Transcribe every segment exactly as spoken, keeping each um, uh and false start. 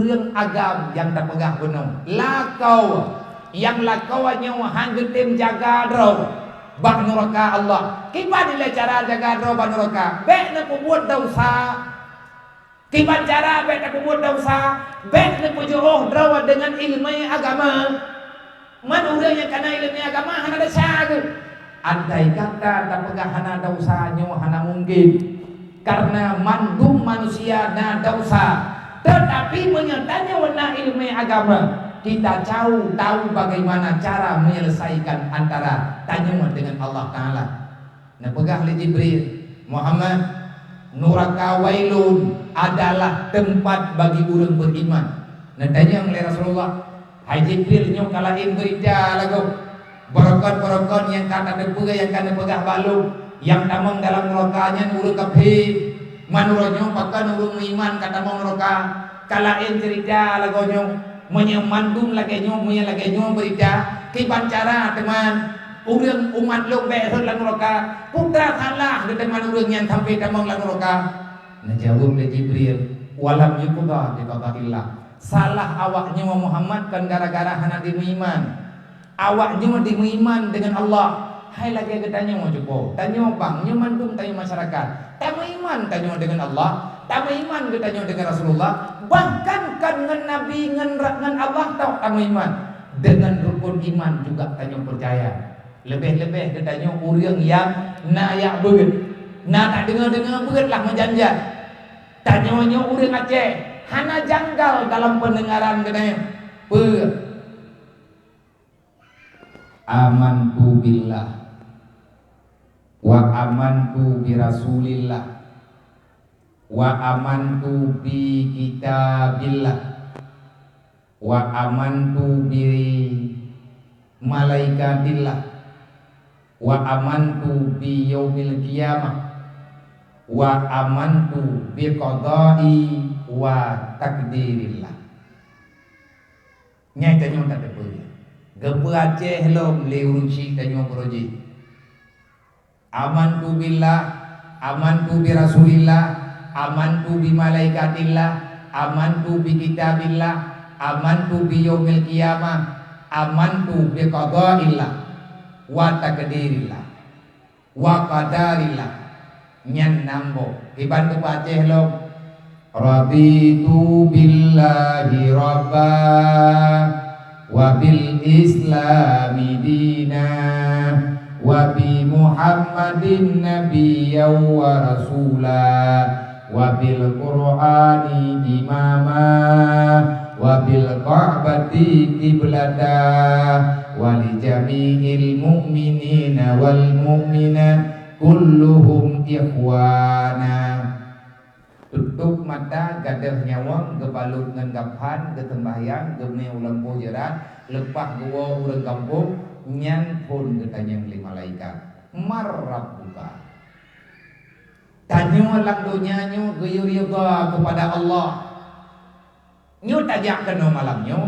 Ureuëng agam nyang tapeugah bunoe, lakoe nyang lakoe nyoe han geutem jaga droe bak nuraka Allah. Kiban ilée cara jaga droe bak nuraka? Bék neupeubuet desya. Kiban cara bék tapeubuet desya? Bék neupeujiôh droe deungon iéleumé agama. Man ureuëng nyang kana iéleumé agama hana desya geuh. Andai kata tapeugah hana desya, nyoe hana mungken, kareuna mandum manusia na desya. Teutapi meunyoe tanyoe na iéleumé agama, kita cau tahu bagaimana cara menyelesaikan antara tanyoe deungon Allah Taala. Neupeugah lé Jibril, "Muhammad, nuraka Wailun adalah teumpat bagi ureuëng beriman." Neutanyong lé Rasulullah, "Hai Jibril, nyoe ka laén beurita lagoe. Beurokon-beurokon nyang ka tateupeue, nyang ka neupeugah bak lôn, nyang tamong dalam nuraka nyan ureuëng kafé. Man uroe nyoe pakon ureuëng meuiman ka tamong nuraka? Ka laén ceurita lagoe nyoe. Meunyoe mandum lagée nyoe, meunyoe lagée nyoe beurita, kiban cara teuma ureuëng umat lôn bék rhot lam nuraka? Peue teuma salah geuteumé ureuëng nyan sampai tamong lam nuraka?" Neujaweueb lé Jibril, "Walam yuqda biqadaillah." Salah awaknyoe Muhammad kon gara-gara hana dimeuiman. Awaknyoe dimeuiman deungon Allah. Hai lagée geutanyoe cupo, tanyoe bang, nyoe mandum tanyoe masyarakat. Tameuiman tanyoe deungon Allah, tameuiman geutanyoe deungon Rasulullah, bahkan kon ngon Nabi, ngon ra-, ngon Allah tau tameuiman. Deungon rukun iman juga tanyoe peucaya. Leubeh-leubeh geutanyoe ureuëng nyang na jak beuet, na tadeungoe-deungoe beuet lah meujan-jan. Tanyoe nyoe ureuëng Aceh, hana janggal dalam peundengaran geutanyoe. Peue? Amantu billah, wa amantu bi Rasulillah, wa amantu bi kitabillah, wa amantu bi malaikatillah, wa amantu bi yaumil qiyamah, wa amantu bi qadai wa takdirillah. Nyan tanyoe tateupeue. Geupeu Aceh lom lé ureuëng syiek tanyoe keudroe jih. Amantu billah, amantu bi Rasulillah, amantu bi malaikatillah, amantu bi kitabillah, amantu bi yaumil qiyamah, amantu bi qadaillah wa takdirillah. Wa qadarillah. Nyan nam boh. Kiban teupeu Aceh lom. Raditu billahi rabba, wa bil islami dina, wa bi Muhammadin nabiyya wa rasula, wa bil Qur'ani imama, wa bil Ka'bati qiblata, wa li jami'il mu'minina wal mu'minat kulluhum ikhwana. Tutôp mata, gadôh nyawöng, geubalot ngon gaphan, geuseumbahyang, geumé u lampôh jeurat, leupah geuwoe ureuëng gampông, nyan phon geutanyong lé malaikat, "Man rabbuka?" Tanyoe lam donya nyoe geuyue ridha keupada Allah. Nyoe tajak keunoe malam nyoe,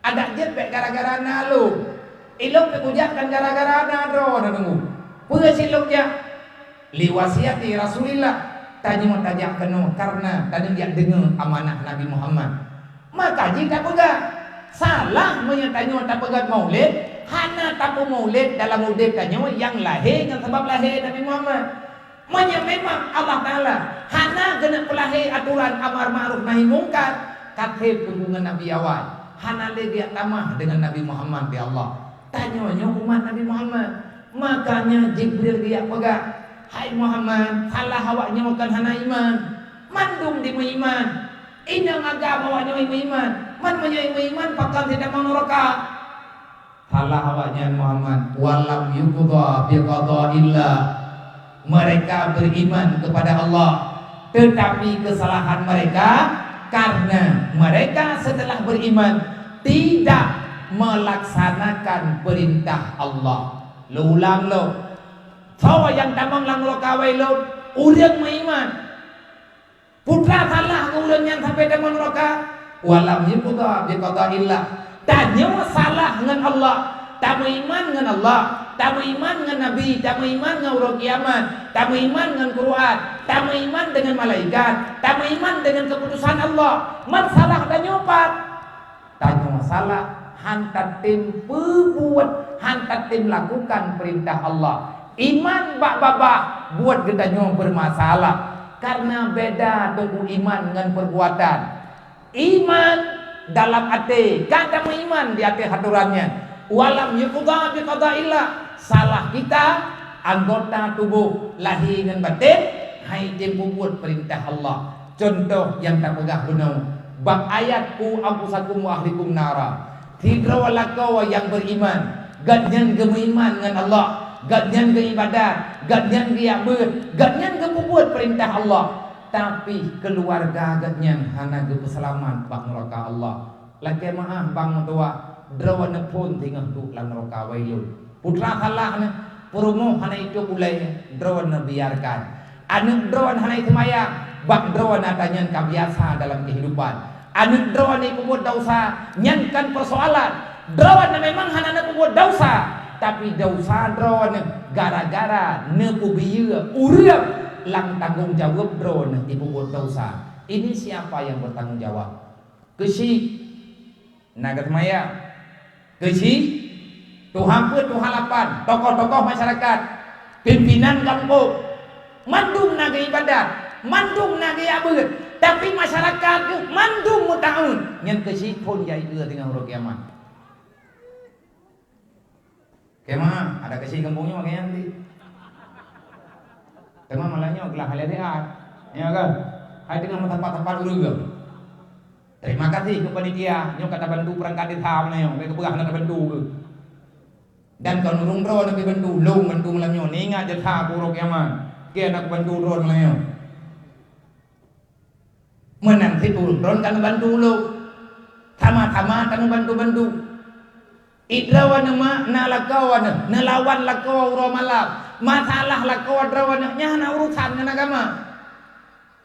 adak jeuet bék gara-gara na lôn. Ilôn bék kujak kan gara-gara na droe na deungoe. Peue cit lôn jak? Li wasiati Rasulillah, tanyoe tajak keunoe kareuna tanyoe jak deungoe amanah Nabi Muhammad. Maka jih tapeugah, salah meunyoe tanyoe tapeugah maulid, hana tapeumaulid dalam udeb tanyoe nyang lahé ngon sabab lahé Nabi Muhammad. Meunyoe memang Allah Taala hana geuneuk peulahé atoran amar ma'ruf nahi mungkar, ka theb peue ngon Nabi awai, hana lé geujak tamah deungon Nabi Muhammad di Allah. Tanyoe nyoe umat Nabi Muhammad. Makanya Jibril geujak peugah, "Hai Muhammad, salah awaknyoe kon hana iman. Mandum dimeuiman. Inong agam awaknyoe meuiman. Man meunyoe meuiman, pakon sidamong nuraka?" Salah awaknyan Muhammad, "Walam yuqda biqadaillah." Mereka beriman kepada Allah, tetapi kesalahan mereka karena mereka setelah beriman tidak melaksanakan perintah Allah. Lôn ulang lom. Soe nyang tamong lam nuraka Wailun? Ureuëng meuiman. Peue salah ureuëng nyan sampai tamong nuraka? Walam yuqda biqadaillah. Tanyoe salah ngon Allah, Tameuiman ngon Allah, tameuiman ngon Nabi, tameuiman ngon uroe kiamat, tameuiman ngon Quran, tameuiman deungon malaikat, tameuiman deungon keuputusan Allah. Masalah tanyoe pat? Tanyoe salah, han tatem peubuet, han tatem lakukan peurintah Allah. Iman bak babah, buet geutanyoe beurmasalah. Kareuna beda teungku iman ngon peurbuatan. Iman dalam até, ka tameuiman di até atoran nyan. Walam yuqda biqadaillah, salah kita, anggota tuboh, lahé ngon batén, han item peubuet peurintah Allah. Cuntoh nyang tapeugah bunoe, bak ayat "Qu anfusakum wa ahlikum nara". Sidroe lakoe nyang beuiman, gobnyan geumeuiman ngon Allah, gobnyan geuibadat, gobnyan geujak beuet, gobnyan geupeubuet peurintah Allah. Tapi keuluwarga gobnyan hana geupeuseulamat bak nuraka Allah. Lakée meuáh bang meutuwah, droeneuh phon singoh duek lam nuraka, wailun. Putra salah neuh, peurumoh hana itôb ulée, droeneuh biarkan. Aneuëk droeneuh hana iseumayang, bak droeneuh ata nyan ka biasa dalam keuhidupan. Aneuëk droeneuh ipeubuet desya, nyan kon peusoalan. Droeneuh memang hana neupeubuet desya, tapi desya droeneuh gara-gara neupeubiyeu ureuëng lam tanggong jaweueb droeneuh ipeubuet desya. Ini siapa yang bertanggung jawab? Keuchik na geuseumayang, keuchik tuha peuet, tuha lapan, tokoh-tokoh masyarakat, pimpinan gampông, mandum na geuibadat, mandum na geujak beuet, tapi masyarakat geuh mandum meutaun, nyan keuchik phon jak ikeue teungoh uroe kiamat. Kema, ada keuchik gampông nyoe, makanya nanti. Teuma malam nyoe geulah halai siat. Ya kan? Hai teungoh meusapat-sapat ureuëng. Terima kasih keu panitia, nyoe ka tabantu peurangkat desa malam nyoe, bèk geupeugah hana tabantu keu. Dan kon ureuëng droe neubantu, lôn bantu malam nyoe, neuingat jasa keu uroe kiamat. Keu na kubantu droe malam nyoe. Meunan cit ureuëng droeneuh ka neubantu ulôn. Sama-sama tanyoe bantu-bantu. Idroeneuh mak na lakoe neuh, neulawan lakoe uroe malam. Masalah lakoe droeneuh nyan hana urusan ngon agama.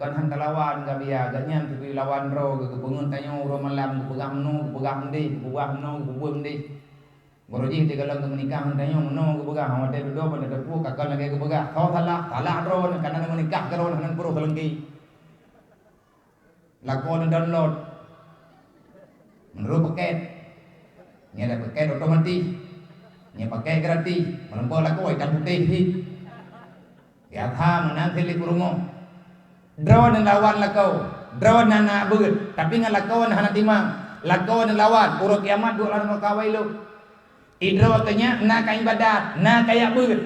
Kon han talawan, ka biya, gobnyan sibeuy lawan droe geuh, geupeungeut tanyoe uroe malam, geupeugah meunoe, geupeugah meudeh, geupeugah meunoe, geupeubeuet meudeh. Baroe jih di galak geumeunikah ngon tanyoe meunoe geupeugah, watèe dudoe ban teupeue ka kon lagèe geupeugah. Soe salah? Salah droeneuh, kareuna neumeunikah keu droeneuh hana peurôh seulengki. Lakoe neudownload meunurot pakèt. Nyan ada pakèt otomatis. Nyan pakèt gratis. Meureumpok lakoe itam putéh jih. Biasa meunan cit lé peurumoh. Droeneuh lawan lakoe, droeneuh na beuet, tapi ngon lakoe neuh hana timang. Lakoe neuh lawan, uroe kiamat duek lam nuraka wailun. Idroe keu nyan na ka ibadat, na ka jak beuet.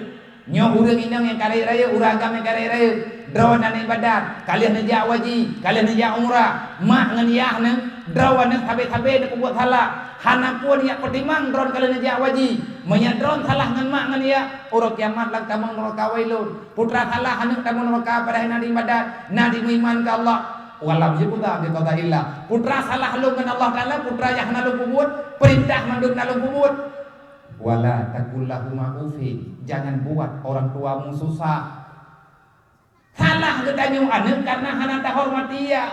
Nyoe ureuëng inong nyang ka rayeuk-rayeuk, ureuëng agam nyang ka rayeuk-rayeuk. Droeneuh na ibadat, ka lheueh neujak haji, ka lheueh neujak umrah. Mak ngon yah neuh, droeneuh sabé-sabé neupeubuet salah. Hana phon jak peutimang droeneuh ka lheueh neujak haji. Meunyoe droeneuh salah ngon mak ngon yah, uroe kiamat lam kamoe nuraka wailun. Putra salah aneuëk tamong nuraka padahai na diibadat, na dimeuiman keu Allah. Walam yuqda biqadaillah. Putra salah lôn ngon Allah Taala, putra nyang hana lôn peubuet, peurintah mandum na lôn peubuet. Wala taqul lahuma uffin, jangan buat orang tuamu susah. Salah geutanyoe aneuëk karena hana tahormati yah.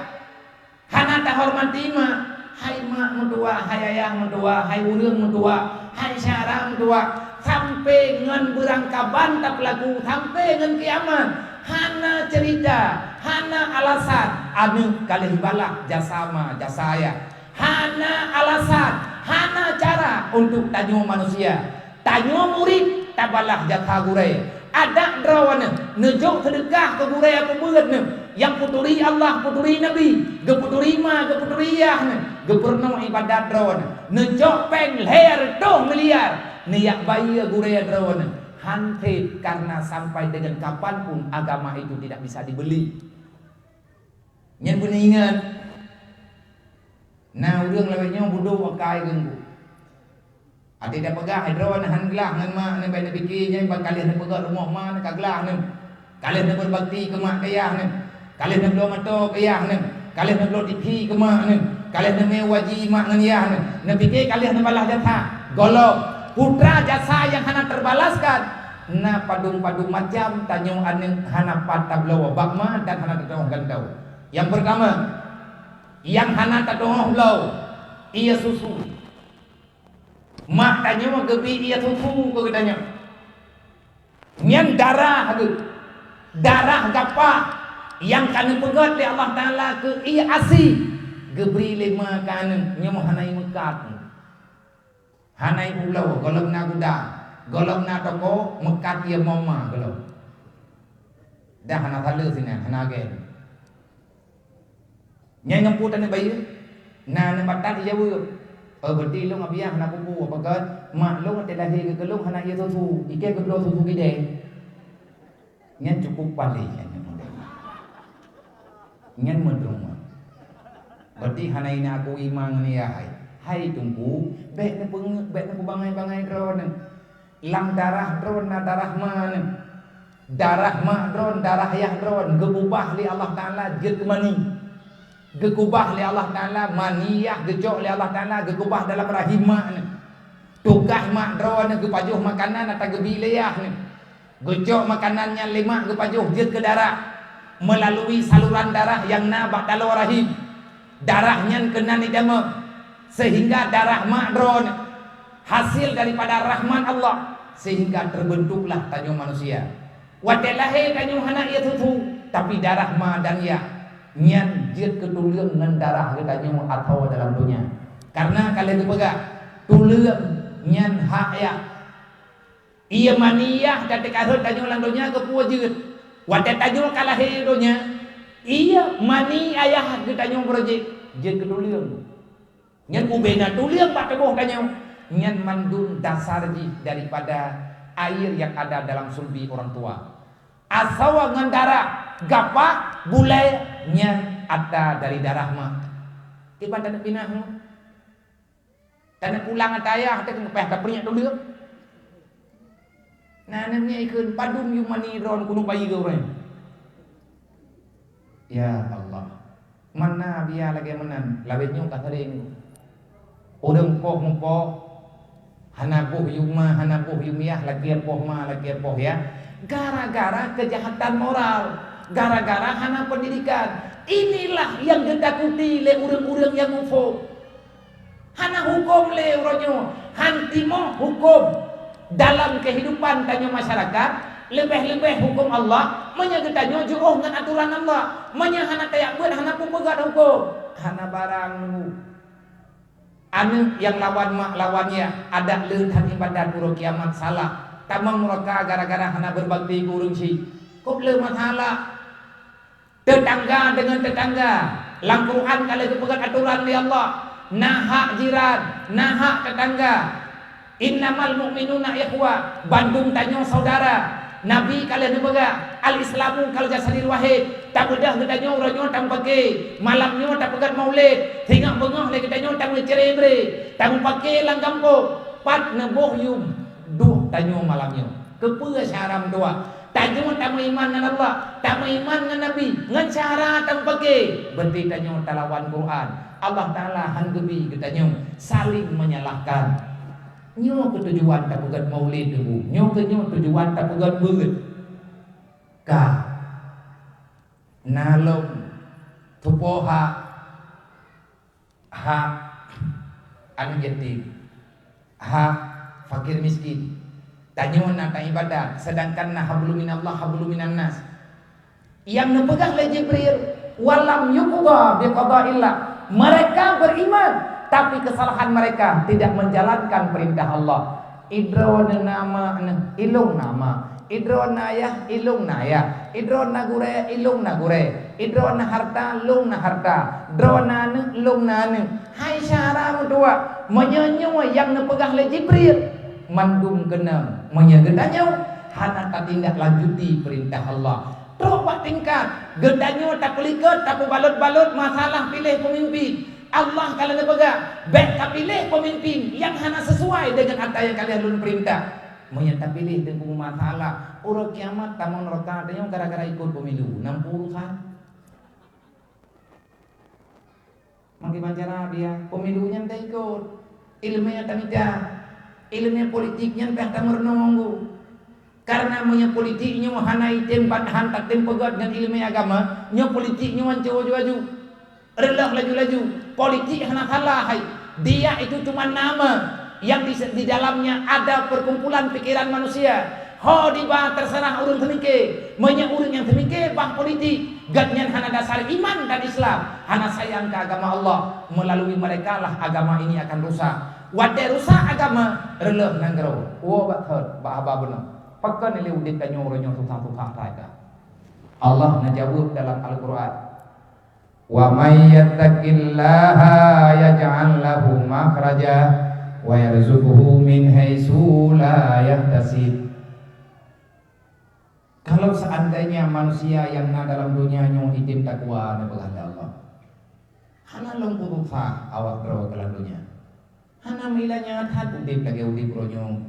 Hana tahormati mak, hai mak meutuwah, hai ayah meutuwah, hai ureuëng meutuwah, hai syedara meutuwah, sampai ngon beurangkaban tapeulaku, sampai ngon kiamat. Hana cerita, hana alasan, aneuëk ka lheueh balah jasa ma, jasa ayah. Hana alasan, hana cara untuk tanyoe manusia. Tanyoe murit tabalah jasa gurée. Adak droeneuh neujok seudeukah keu gurée peubeuet neuh nyang peuturi Allah, peuturi Nabi, geupeuturi ma, geupeuturi yah neuh, geupeurunoe ibadat droeneuh. Neujok péng lhèe reutôh miliar neujak bayeue gurée droeneuh. Han sép, karena sampai dengan kapan pun agama itu tidak bisa dibeli. Nyan beuneuingat, na ureuëng lagée nyoe budok akai geunggu. Até tapeugah, droeneuh han glah ngon mak neuh, bèk neupike nyan ban ka lheueh neupeugét rumoh ma neuh ka glah neuh. Ka lheueh neubakti keu mak keu yah neuh. Ka lheueh neubloe moto keu yah neuh. Ka lheueh neubloe TV keu mak neuh. Ka lheueh neumé haji mak ngon yah neuh. Neupike ka lheueh neubalah jasa. Gohlom, putra jasa nyang hana teubalaskan. Na padum-padum macam tanyoe aneuëk hana pat tabloe bak ma dan hana tatuoh gantoe. Nyang peurtama, nyang hana tatuoh bloe, ie susu. Mak tanyoe geubri ié susu keu geutanyoe. Nyan darah geuh, darah gapah nyang ka neupeugét lé Allah Taala keu ié asi, geubri lé ma keu aneuk. Nyoe hana ié meukat, hana ié ulo, gohlom na gudang, gohlom na toko, meukat ié moma gohlom. Dah hana saleuh sinan, hana agée. Nyan ngon peue taneuk bayeue? Na aneuk batat jijaweueb, "Oh, berarti lôn Abiah hana peue-peue, pakon mak lôn watée lahé geuh keu lôn hana ié susu, i kée geubloe susu gidée." Nyan cukup paléh nyan, nyan meudroe. Nyan meudroe. Berarti hana ié na akui ma ngon yah hai. Hai Teungku, bék neupeungeut, bék neupeubangai-bangai droeneuh. Lam darah droe na darah ma neuh. Darah ma droe, darah yah droe geukeubah lé Allah Taala jeuet keu mani. Geukeubah lé Allah Taala mani, yah geucok lé Allah Taala geukeubah dalam rahim ma neuh. Tugaih ma droe neuh geupajoh makanan ata geubi lé yah neuh. Geucok makanan nyan lé ma geupajoh jeuet keu darah meulalui saluran darah nyang na bak taloe rahim. Darah nyan keunan itamong, seuhingga darah ma droe neuh hasil daripada rahmat Allah, seuhingga teubeuntuklah tanyoe manusia. Watée lahé tanyoe hana ié susu, tapi darah ma dan yah nyan jeuet keu tuleueng ngon darah geutanyoe atawa dalam donya. Kareuna ka lheueh geupeugah, tuleueng nyan hak yah. Ié mani yah ka teukarhot tanyoe lam donya keupeue jeuet? Watée tanyoe ka lahé donya, ié mani ayah geutanyoe beureuh jeuet, jeuet keu tuleueng. Nyan ubena tuleueng bak tuboh tanyoe. Nyan mandum dasar jih daripada air yang ada dalam sulbi orang tua. Asoe ngon darah, gapah, bulée, nyan ata dari darah ma. Kiban taneuk pinah nyoe. Taneuk pulang ata ayah, taneuk leupah tapeuriek tuleueng. Na aneuk nyan ikheun, padum yum mani droe keuneuk bayi keu ureuëng. Ya Allah. Mana biya lagée meunan, lawét nyoe ka sering. Ureuëng poh mupoh, hana boh yum ma, hana boh yum yah, lagée poh ma, lagée poh yah. Gara-gara kejahatan moral, gara-gara hana pendidikan. Inilah yang ditakuti lé ureuëng-ureuëng nyang muphom. Hana huköm lé uroe nyoe, han timoh huköm dalam kehidupan tanyoe masyarakat, leubeh-leubeh huköm Allah, meunyoe geutanyoe jiôh ngon atoran Allah. Meunyoe hana tajak beuet, hana peue-peue gét huköm, hana barang nunggu. Aneuk nyang lawan mak lawan yah, adak le that ibadat uroe kiamat salah. Tamong nuraka gara-gara hana beubakti keu ureuëng chik. Kok le masalah? Teutangga deungon teutangga. Lam Quran ka lheueh geupeugét atoran lé Allah. Na hak jiran, na hak teutangga. "Innamal mu'minuna ikhwah." Bandum tanyoe saudara. Nabi ka lheueh neupeugah, "Al-Islamu kal jasadil wahid." Tabeudôh geutanyoe uroe nyoe tameupaké, malam nyoe tapeugét maulid, singoh beungoh lé geutanyoe tameucré-bré, tameupaké lam gampông, pat neuboh yum duek tanyoe malam nyoe. Keupeue syara meutuah? Tanyoe tameuiman ngon Allah, tameuiman ngon Nabi, ngon syara tameupaké, berarti tanyoe talawan Quran. Allah Taala han geubi geutanyoe saling menyalahkan. Nyoe keuh tujuan tapeugét maulid, Teungku. Nyoe keuh nyoe tujuan tapeugét beuet. Ka na lom tupo hak, hak aneuk yatim, hak fakir miskin. Tanyoe na taibadat, sedangkan na hablum minallah, hablum minannas. Nyang neupeugah lé Jibril, "Walam yuqda biqadaillah." Mereka beriman, tapi kesalahan mereka tidak menjalankan perintah Allah. Idroeneuh na ma neuh, ilôn na ma. Idroeneuh na yah, ilôn na yah. Idroeneuh na gurée, ilôn na gurée. Idroeneuh na harta, lôn na harta. Droeneuh na aneuk, lôn na aneuk. Hai syara meutuah, meunyoe nyoe nyang neupeugah lé Jibril, mandum keunong. Meunyoe geutanyoe hana tatindaklanjuti perintah Allah, trok bak tingkat geutanyoe tapeulikot, tapeubalot-balot masalah piléh peumimpin. Allah ka lheueh neupeugah, bék tapiléh peumimpin nyang hana sesuai deungon ata nyang ka lheueh lôn peurintah. Meunyoe tapiléh deungon masalah, uroe kiamat tamong nuraka tanyoe gara-gara ikot pemilu, nam urusan. Meukiban cara biya, pemilu nyan taikot, iéleumé tamita, iéleumé politik nyan pih tameurunoe ngon geuh. Karena meunyoe politik nyoe hana item ban han tatem peugét ngon iéleumé agama, nyoe politik nyoe hanco laju-laju. Reuloh laju-laju, politik hana salah hai. Dia itu cuma nama, yang di, di dalamnya ada perkumpulan pikiran manusia. Ho diba terserah ureuëng teumike. Meunyoe ureuëng nyang teumike bak politik, gobnyan hana dasar iman dan Islam, hana sayang keu agama Allah, melalui merekalah agama ini akan rusak. Watée rusak agama, reuloh nanggroe. Woe bak thot, bak haba bunoe. Pakon lé udeb tanyoe uroe nyoe susah-susah that ka? Allah neujaweueb dalam Al-Qur'an, "Wa may yattaqillaha yaj'al lahu makhraja wa yarzuqhu min haitsu la yahtasib." Kalau seandainya manusia yang na dalam dunia nyoe item takwa, neupeugah lé Allah, hana lom peurupa awak droe keu lam dunia. Hana meuilanya that udeb lagée udeb uroe nyoe.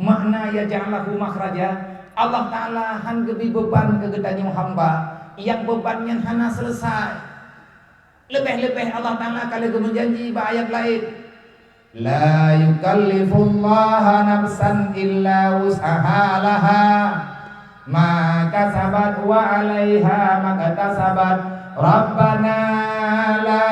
Makna yaj'al lahu makhraja, Allah Ta'ala han geubri beuban keu geutanyoe hamba nyang beuban nyan hana seuleusoe. Leubeh-leubeh Allah Ta'ala ka lheueh geumeujanji bak ayat laén, "La yukallifullahu nafsan illa wus'aha, laha ma kasabat wa 'alaiha maktasabat. Rabbana la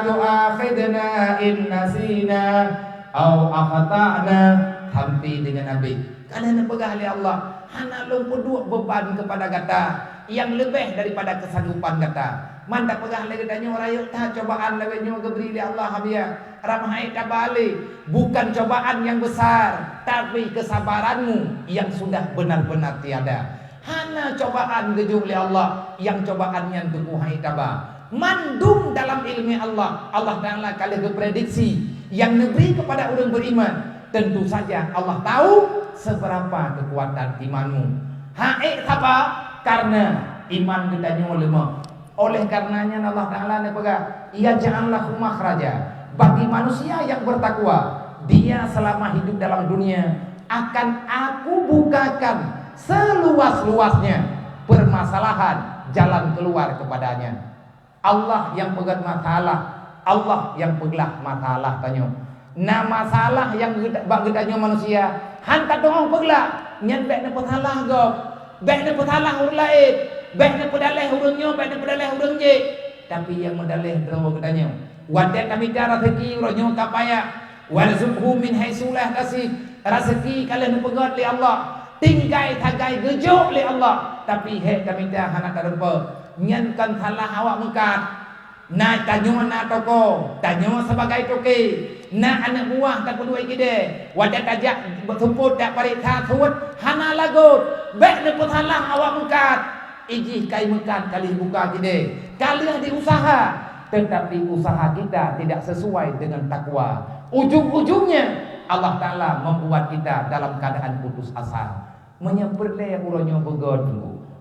tu'akhidna in nasina au akhtana." Sampai deungon habéh. Ka lheueh neupeugah lé Allah, "Hana lôn peuduek beuban keupada gata nyang leubeh daripada keusanggopan gata." Man tapeugah lé geutanyoe, rayeuk that cobaan lagée nyoe geubri lé Allah, haba, ram hai taba lé. Bukan cobaan nyang besar, tapi kesabaranmu yang sudah benar-benar tiada. Hana cobaan geujok lé Allah nyang cobaan nyan teungku hai taba. Mandum dalam ilmu Allah, Allah Ta'ala ka lheueh geuprediksi nyang neubri keupada ureuëng beriman. Tentu saja Allah tahu seberapa kekuatan imanmu. Hai taba, karena iman geutanyoe leumoh. Oleh karenanya Allah Ta'ala neupeugah, "Yaj'al lahu makhraja." Bagi manusia yang bertakwa, dia selama hidup dalam dunia akan Aku bukakan seluas-luasnya permasalahan jalan keluar kepadanya. Allah nyang peugét masalah, Allah nyang peuglah masalah tanyoe. Na masalah nyang geuda-, bak geutanyoe manusia, han tatu'oh peuglah, nyan bék neupeusalah gob, bék neupeusalah ureuëng laén, bék neupeudaleh ureuëng nyoe, bék neupeudaleh ureuëng jéh. Tapi nyang meudaleh droe geutanyoe. Watée tamita raseuki uroe nyoe ka payah, "Warzuqhu min haitsu la yahtasib." Raseuki ka lheueh neupeugét lé Allah, tinggai sagai geujok lé Allah, tapi hék tamita hana tareumpok. Nyan kon salah awak meukat. Na tanyoe na toko, tanyoe sibagai toke, na aneuëk buah tapeuduek kidée, watée tajak beusumpot jak pareksa suet hana lagot, bék neupeusalah awak meukat. Ijih kai meukat ka lheueh buka kidée, ka lheueh diusaha, tetapi usaha kita tidak sesuai dengan takwa. Ujung-ujungnya, Allah Ta'ala membuat kita dalam keadaan putus asa. Meunyoe peureulée uroe nyoe beugét,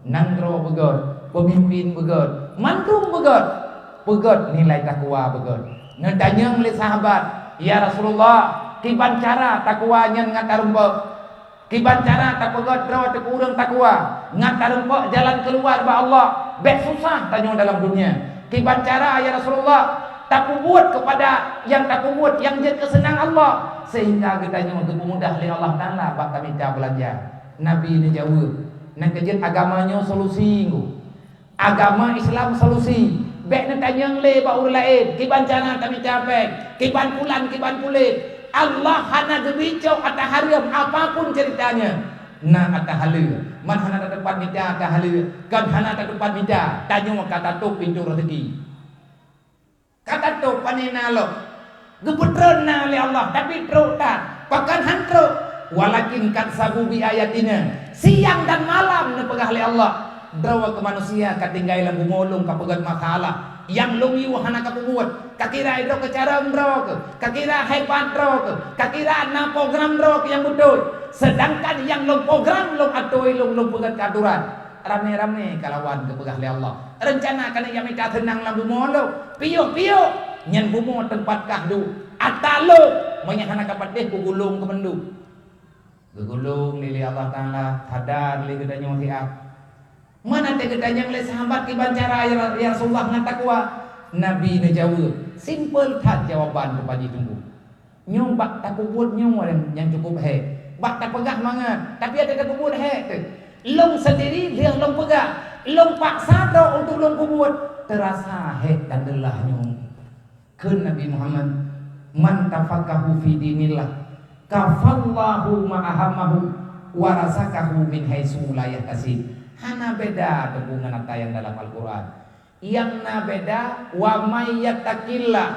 nanggroe beugét, peumimpin beugét, mandum beugét, beugét nilai takwa beugét. Neutanyong lé sahabat, "Ya Rasulullah, kiban cara takwa nyan ngat tareumpok?" Kiban cara tapeugét droe teuk ureuëng takwa, ngat tareumpok jalan keuluwa bak Allah, bék susah tanyoe dalam dunia. Kiban cara, ya Rasulullah, tapeubuet keupada nyang tapeubuet nyang jeuet keu seunang Allah, sehingga geutanyoe geupeumudah lé Allah Ta'ala bak tamita beulanja. Nabi neujaweueb, "Nyan keuh jeuet agama nyoe solusi ngu." Agama Islam solusi. Bék neutanyong lé bak ureuëng laén, kiban cara tamita péng, kiban pulan, kiban puléh. Allah hana geubicok ata hareuem, apapun ceritanya. Na ata haleue, man hana tateupat mita ata haleue, kon hana tateupat mita, tanyoe ka tatôp pintoe raseuki. Ka tatôp pane na lom. Geupeutreun na lé Allah, tapi trok that. Pakon han trok? "Walakin kadzabu bi ayatina." Siang dan malam neupeugah lé Allah, "Droe keu manusia ka tinggai lam bumoe lôn ka peugét masalah. Nyang lôn yue hana ka peubuet. Ka kira droe keu carông droe keu. Ka kira hebat droe keu. Ka kira na program droe keu nyang beutôi. Sedangkan nyang lôn program, lôn atôi, lôn, lôn peugét keu aturan." Ramé-ramé ka lawan geupeugah lé Allah. Reuncana keuneuk jak mita seunang lam bumoe lôn. Piôh-piôh, nyan bumoe teumpat kah duek. Ata lôn, meunyoe hana ka patéh kugulong keumeundum. Geugulong lé, lé Allah Ta'ala, sadar lé geutanyoe siat. Meunan teuh geutanyong lé sahabat kiban cara, ya, ya Rasulullah, ngat takwa. Nabi neujaweueb, simpel that jawaban rupa jih teungku. Nyoe bak tapeubuet nyoe nyang cukup hék. Bak tapeugah mangat, tapi até tapeubuet hék teuh. Lôn sendiri lheueh lôn peugah, lôn paksa droe untuk lôn peubuet, teurasa hék dan leulah nyoe. Kheun Nabi Muhammad, "Man tafaqahu fi dinillah, kafallahu ma ahammahu, wa razaqahu min haitsu la yahtasib." Hana beda teungku ngon ata nyang dalam Al-Qur'an. Nyang na beda, "Wa may yattaqillah,"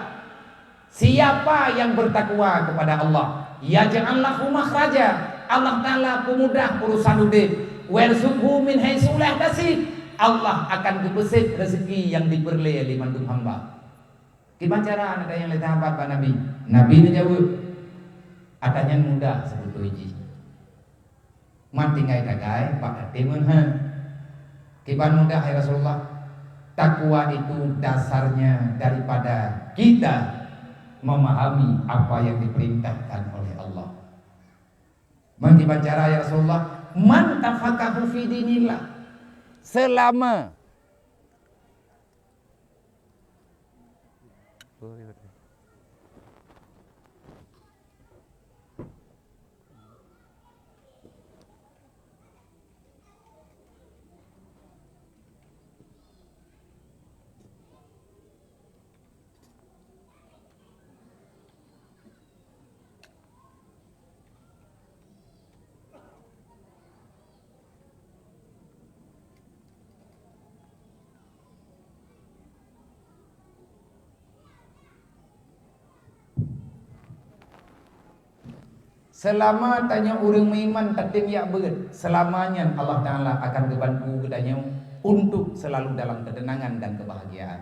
siapa yang bertakwa kepada Allah, "yaj'al lahu makhraja," Allah Taala peumudah urusan udeb, "wa yarzuqhu min haitsu la yahtasib," Allah akan geupeuset rezeki nyang dipeureulée lé mandum hamba. Kiban cara na tanyong lé sahabat bak Nabi. Nabi neujaweueb, "Ata nyan mudah seubeutôi jih. Man tinggai tagai bak até meuhan." "Kiban mudah, ya Rasulullah?" "Takwa itu dasarnya daripada kita memahami apa yang diperintahkan oleh Allah." "Man kiban cara, ya Rasulullah?" "Man tafaqahu fi dinillah." Selama Seulama tanyoe ureuëng meuiman tatem jak beuet, seulama nyan Allah Taala akan geubantu geutanyoe untuk seulalu dalam keuteunangan dan keubahagiaan.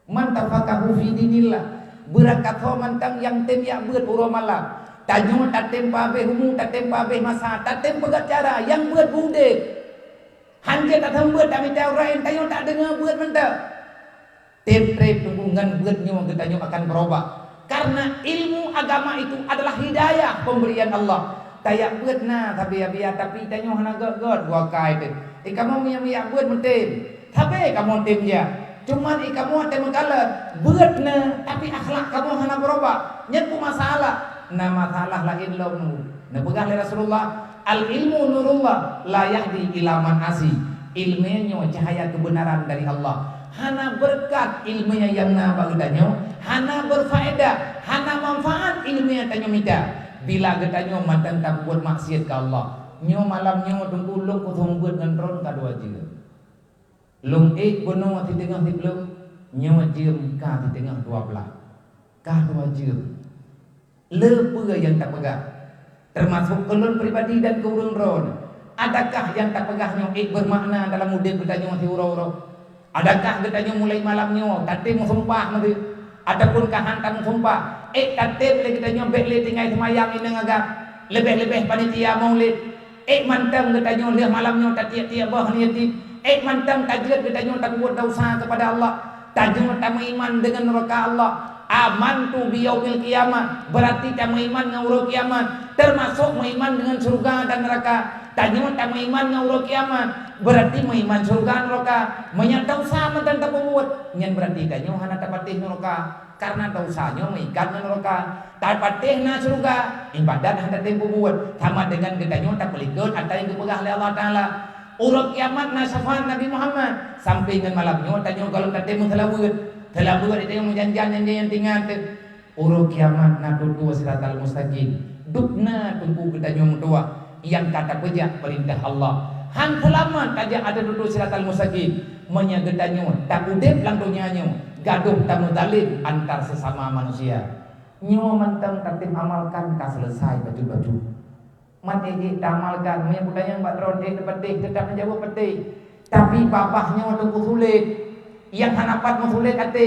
Man tafaqahu fi dinillah, beurangkat ho mantong nyang tem jak beuet uroe malam. Tanyoe tatem peuhabéh umu, tatem peuhabéh masa, tatem peugét cara nyang beuet beu udeb. Hanjeuet tatem beuet tamita ureuëng, tanyoe tadeungoe beuet mantong. Treb-treb teungku ngon beuet nyoe geutanyoe akan beurubah. Karena ilmu agama itu adalah hidayah pemberian Allah. Tajak beuet na sabe-sabe, tapi tanyoe hana gét-gét geuakai teuh. Eh, kamoe meunyo jak beuet meutem. Sabe kamoe tem jak. Cuman eh kamoe tem meukalon. Beuet na, tapi akhlak kamoe hana beurubah. Nyan pun masalah. Na masalah laén lom. Neupeugah lé Rasulullah, "Al-ilmu nurullah, la yahdi ila man asi." Ileumé nyoe cahya keubeunaran dari Allah. Hana beureukat ileumé nyang na bak geutanyoe, hana beurfaedah, hana manfaat ileumé nyang tanyoe mita, bila geutanyoe mantong tapeubuet maksiet keu Allah. Nyoe malam nyoe teungku lôn kuteumeubeuet ngon droen ka dua jeuem. Lôn ék bunoe siteungoh siplôh, nyoe jeuem ka siteungoh dua blaih. Ka dua jeuem. Le peue nyang tapeugah, teumasok keu lôn pribadi dan keu ureuëng droen. Adakah nyang tapeugah nyoe ék beumakna dalam udeb geutanyoe siuroe-uroe? Adakah geutanyoe mulai malam nyoe tatem meusumpah meudeh, ataupun ka han tameusumpah? Ék tatem lé geutanyoe bék lé tinggai seumayang inong agam, leubeh-leubeh panitia maulid. Ék mantong geutanyoe lheueh malam nyoe tatiek-tiek boh aneuk yatim. Ék mantong tajeuet geutanyoe tapeubuet desya keupada Allah. Tanyoe tameuiman deungon nuraka Allah. Amantu biyaumil qiyamah, beurati tameuiman ngon uroe kiamat, teumasok meuiman deungon syeuruga dan nuraka. Tanyoe tameuiman ngon uroe kiamat, beurati meuiman syeuruga nuraka. Meunyoe desya mantong tapeubuet, nyan beurati tanyoe hana tapatéh nuraka. Karena desya nyoe meuikat ngon nuraka. Tapatéh na syeuruga, ibadat hana tatem peubuet, sama deungon geutanyoe tapeulikot ata nyang geupeugah lé Allah Taala. Uroe kiamat na syafaat Nabi Muhammad, sampai ngon malam nyoe tanyoe gohlom tatem meuseulaweuet. Seulaweuet tanyoe meujanjan-janjan nyang tinggai teuh. Uroe kiamat na tutoe siratal mustaqim. Dubna teungku geutanyoe meutuwah. Nyang ka tapeujak peurintah Allah. Han seulamat tajak ateueh dudoe siratal mustaqim, meunyoe geutanyoe taudeb lam donya nyoe gadôh tameuzalim antar seusama manusia. Nyoe mantong tatem amalkan ka seuleusai bacut-bacut. Man ék-ék taamalkan, meunyoe kutanyong bak droe, ék neupatéh, teutap neujaweueb patéh. Tapi babah nyoe teungku sulet, nyang hana pat meusulet até.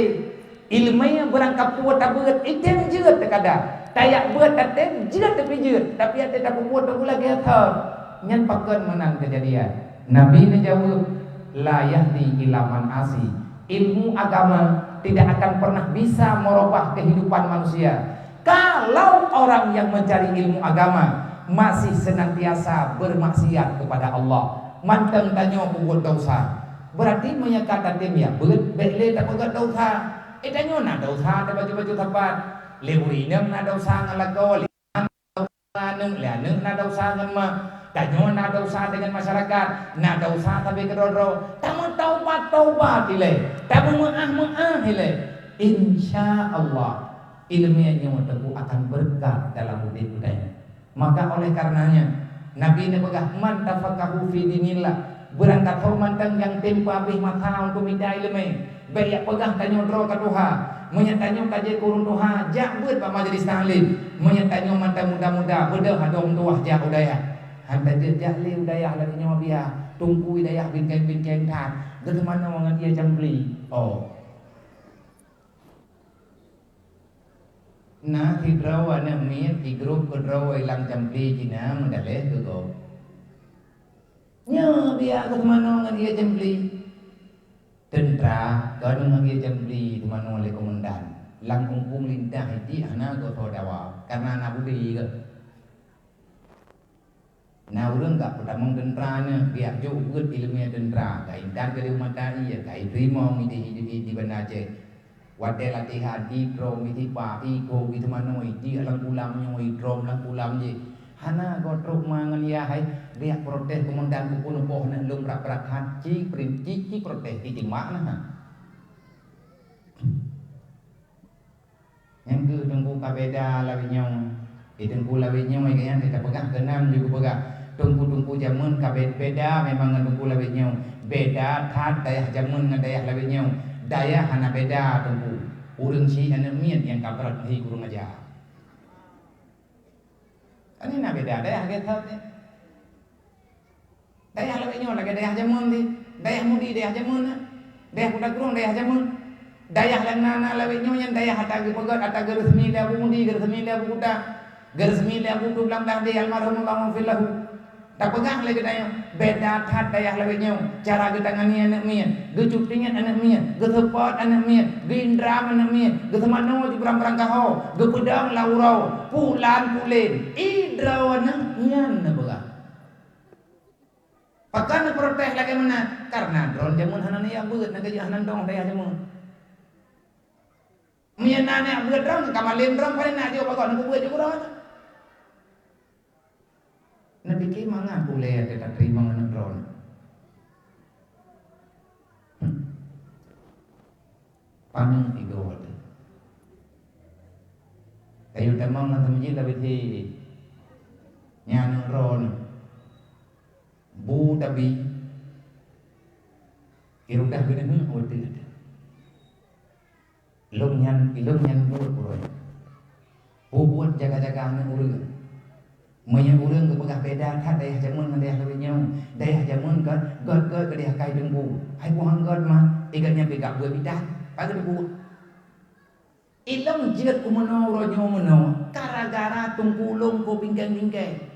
Ileumé beurangkapeue tabeuet, item jeuet teukadang. Tajak beuet tatem jeuet tapi jeuet, tapi até tapeubuet teungku lagée thon. Nyan pakon meunan keujadian? Nabi neujaweueb, "La yahdi ila man asi." Ilmu agama tidak akan pernah bisa merubah kehidupan manusia. Kalau orang yang mencari ilmu agama masih senantiasa bermaksiat kepada Allah, mantong tanyoe peubuet desya, berarti meunyoe ka tatem jak beuet, bék lé tapeugét desya. Eh, tanyoe na desya tabacut-bacut sapat. Lé ureuëng inong na desya ngon lakoe, lé ma na desya ngon aneuk, lé aneuk na desya ngon ma. Tanyoe na desya deungon masyarakat, na desya sabe keudroe-droe. Tameutaubat-taubat ilée, tameumeuáh-meuáh ilée. Insya Allah, Ileumèe nyoe teungku akan beureukat dalam udép geutanyoe. Maka oleh karenanya, Nabi neupeugah, "Man tafaqahu fi dinillah," beurangkat ho mantong nyang tem peuhabéh masa untuk mita ileumèe. Bèk jak peugah tanyoe droe ka tuha. Meunyoe tanyoe ka jeuet keu ureueng tuha, jak beuet bak majelis taklim. Meunyoe tanyoe mantong muda-muda, beudôh adoe meutuwah jak u dayah. Han tajeuet jak lé u dayah lagèe nyoe biasa, teungku i dayah bingkeng-bingkeng that, geuteumanoe ngon ie cambli. Oh. Na sidroe aneuk miet i grup keudroe ilang cambli Cina meudaleh keu gob. Nyoe biasa geuteumanoe ngon ie cambli. Teuntra kon ngon ie cambli teumanoe lé komandan. Lam umpung lintah idik hana geutoe dawa, kareuna na budi geuh. Na ureueng ka peutamong teuntra nyan, geujak jok beuet ileumèe teuntra, ka intat keudéh mata ie, ka iteurimong di, di, di, di Banda Aceh. Watèe latihan, idrom, itipa, ikô, iteumanoe, ijak lam kulam nyoe, idrom lam kulam jih. Hana goe trok ma ngon yah hai, geujak protes keumandan keupeue neuboh aneuk lôn brat-brat that, ci prin-, ci, ci protes, itimbak na. Nyan keuh teungku ka beda lawét nyoe. Di teungku lawét nyoe, gobnyan ka peugah keunan ju geupeugah. Teungku-teungku jameun ka be-, beda memang ngon teungku lawét nyoe. Beda that dayah jameun ngon dayah lawét nyoe. Dayah hana beda teungku. Ureueng syiek aneuk miet nyang ka brat meuhi kureueng aja. Kan na beda dayah lagèe that nyan. Dayah lawét nyoe lagèe dayah jameun di, dayah Mudi dayah jameun na, dayah Kuta Krueng dayah jameun. Dayah nyang na, na lawét nyoe nyan dayah ata geupeugöt, ata geureusmi lé Abu Mudi, geureusmi lé Abu Kuta, geureusmi lé Abu Tublang Dahdi almarhum, Allahumma ighfir lahu. Tapeugah lé geutanyoe, beda that dayah lawét nyoe, cara geutangani aneuk miet, geucutingan aneuk miet, geuseupôt aneuk miet, geuindram aneuk miet, geuseumanoe ju barang-barang kaho, geupeudong lam uroe, pulan pulen, idroe nyan neupeugah. Pakon neuprotes lagèe meunan? Kareuna droeneuh jameun hana neujak beuet, na geujak hana dong dayah jameun. Meunyoe na neujak beuet droeneuh, ka malém droeneuh, paléng na jok bagoe neubeuet jok droeneuh. Neupike mangat ulèe teuka teurimong aneuk droeneuh. Paneuk igoe teuh. Tayue tamong lam seumeujid labih thé. Nyan aneuk droeneuh. Bu tabi, irudah geuneuk watèe teuh. Lôn nyan, ilôn nyan buet uroe nyoe. Bubuet jaga-jaga aneuk ureueng. Meunyoe ureueng geupeugah beda that dayah jameun ngon dayah lawét nyoe, dayah jameun göt, göt, göt keudéh akai teungku. Hai buhang göt man, igat nyan pih gak buet bidan. Ka geuteupue. Ilôn jeuet u meunoe uroe nyoe meunoe, gara-gara teungku lôn ko bingkeng-bingkeng.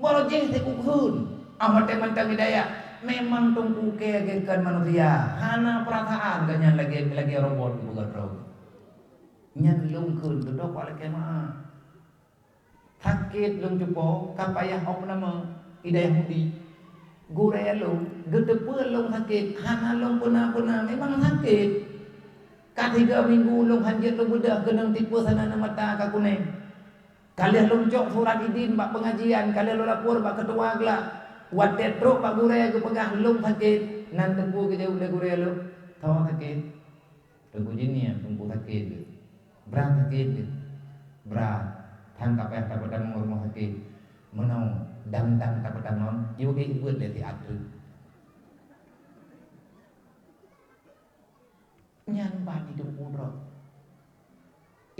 Baro jih sikukheun, ah, watèe mantong hidayah. Memang teungku kèe geukeuen manusia, hana peurasaan geuh nyan lagèe, lagèe robot geupeugah droe. Nyan lôn kheun, dudoe bak lakèe meu'ah. Sakét lôn cupo, ka payah opname, hidayah Mudi. Gurèe lôn, geuteupeue lôn sakét, hana lôn peuna-peuna, memang sakét. Ka tiga minggu lôn hanjeuet lôn beudôh keunong tipes hana na mata ka kunèng. Ka lheueh lôn cok surat idin bak peungajian, ka lheueh lôn lapor bak keutua glak. Watèe trok bak gurèe geupeugah lôn sakét, nan teungku geujaweueb lé gurèe lôn, "Tho sakét." Teungku jih nyan teungku sakét geuh. Brat sakét geuh. Brat. Tan ka payah tapeutamong u rumoh sakét. Meunoe dang-dang tapeutamong, yue ék beuet lé siat treuk. Nyan ban di teungku droe.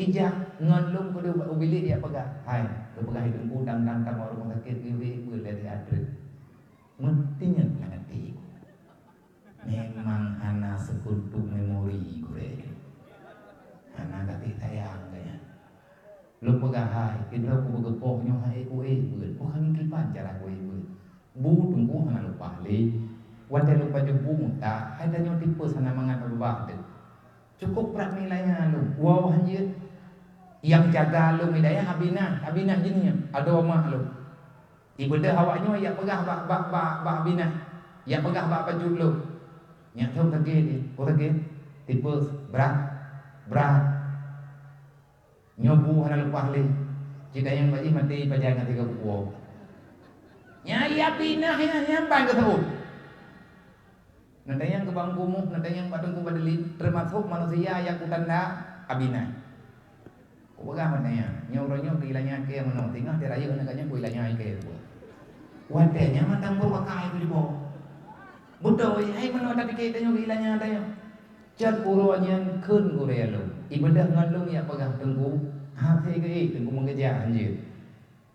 Ijak ngon lôn keudua u bilék jak peugah, "Hai, geupeugah lé teungku dang-dang tamong rumoh sakét, geubi beuet lé siat treuk." Meuteungeut lam até. Memang hana seukuntu memori gurèe. Hana gaséh sayang geuh nyan. Lôn peugah hai, keudroe kubeugeupoh nyoe hai kuéh beuet. Peue ka ngieng kiban cara kuéh beuet. Bu teungku hana leupah lé. Watèe lôn pajoh bu muta, hai tanyoe tipes hana mangat babah teuh. Cukôp brat nilai nyan lôn, woe hanjeuet. Nyang jaga lôn di dayah Abinah, Abinah jih nyan, adoe mak lôn. Ibeudôh awak nyoe jak peugah bak, bak, bak, bak Abinah. Jak peugah bak pacut lôn. Nyak thon sakét jih, oh sakét, tipes, brat, brat. Nyoe bu hana leupah lé. Cit ayang bak jih maté pajan ngon tiga buku. Nyan Abinah nyan, nyan ban geuseuôt. Neutanyong keu Bang Kumuh, neutanyong bak Teungku Badeli, teumasok manusia nyang kutanda Abinah. Kupeugah bak tanyoe, nyoe uroe nyoe keu ilanya kèe meunoe, singoh teuh rayeuk aneuk geuh nyoe keu ilanya kèe. Watèe nyan mantong beubakai keu jiboh. Beutôi, hai meunoe tapike tanyoe keu ilanya tanyoe. Cot uroe nyan kheun gurèe lôn, ibeudôh ngon lôn jak peugah teungku, hase geuék teungku meugeujak hanjeuet.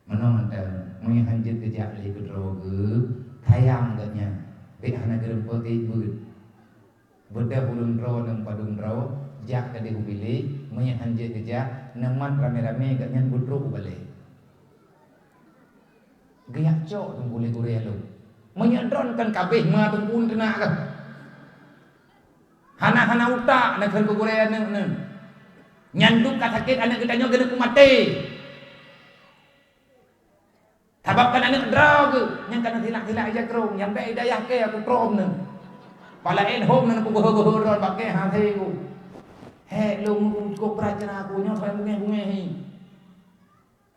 Meunoe mantong, meunyoe hanjeuet geujak lé keudroe geuh, sayang geuh nyan, bèk hana geurumpok ék beuet. Beudôh ureueng droeneuh padum droe, jak keudéh u bilék, meunyoe hanjeuet geujak, neumat ramé-ramé gobnyan beutrok u balèe. Geujak cok teungku lé gurèe lôn. Meunyoe droeneuh kan ka abéh ma teungku teunak keuh. Hana-hana utak na kheun keu gurèe aneuk neuh. Nyan dum ka sakét aneuk geutanyoe keuneuk kumaté. Sabab kan aneuk droe geuh, nyang ka neusilak-silak ija krông, nyang bèk idayah kèe aku trok neuh. Pala éh hom neuh kugoh-goh droe bak kèe hase ku. Hék lôn cukôp brat cara aku nyoe sampoe bungéh-bungéh hi.